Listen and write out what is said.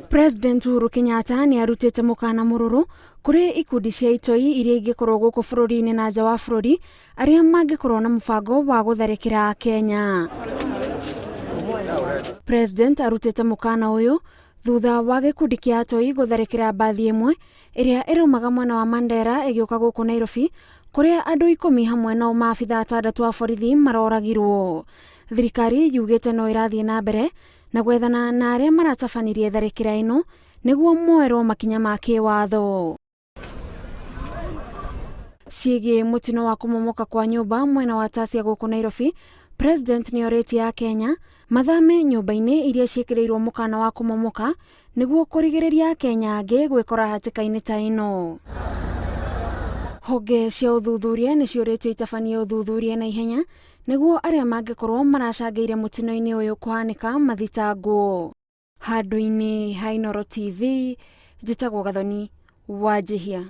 President Uhuru Kenyatta nĩ arutĩte mũkana mũrũrũ kũrĩ ikundi cia itoi iria ingĩkorwo gũkũ bũrũri-inĩ na nja wa bũrũri arĩa mangĩkorwo na mũbango wa gũtharĩkĩra Kenya. President arutĩte mũkana ũyũ thutha wa gĩkundi kĩa atoi gũtharĩkĩra mbathi ĩmwe ĩrĩa ĩraumaga mwena wa Mandera ĩgĩũka gũkũ Nairobi kũrĩa andũ ikũmi hamwe nao maabitha atandatũ a borithi maroragirwo. Thirikari yugĩte no ĩrathiĩ na mbere na gwethana na arĩa maratabanirie tharĩkĩra ĩno nĩguo moerwo makinya ma kĩwatho. Ciĩgiĩ mũtino wa kũmomoka kwa nyũmba mwena wa Tasia gũkũ Nairobi, President nĩorĩtie Akenya mathame nyũmba-inĩ iria ciĩkĩrĩirwo mũkana wa kũmomoka nĩguo kũrigĩrĩria Akenya angĩ gwĩkora hatĩka-inĩ ta ĩno. Honge cia ũthuthuria nĩ ciũrĩtio itabanie ũthuthuria na ihenya nĩguo arĩa mangĩkorwo maracangĩire mũtino-inĩ ũyũ kũhanĩka mathitangwo. Handũ-inĩ ha Inooro TV, njĩtagwo Gathoni Wanjihia.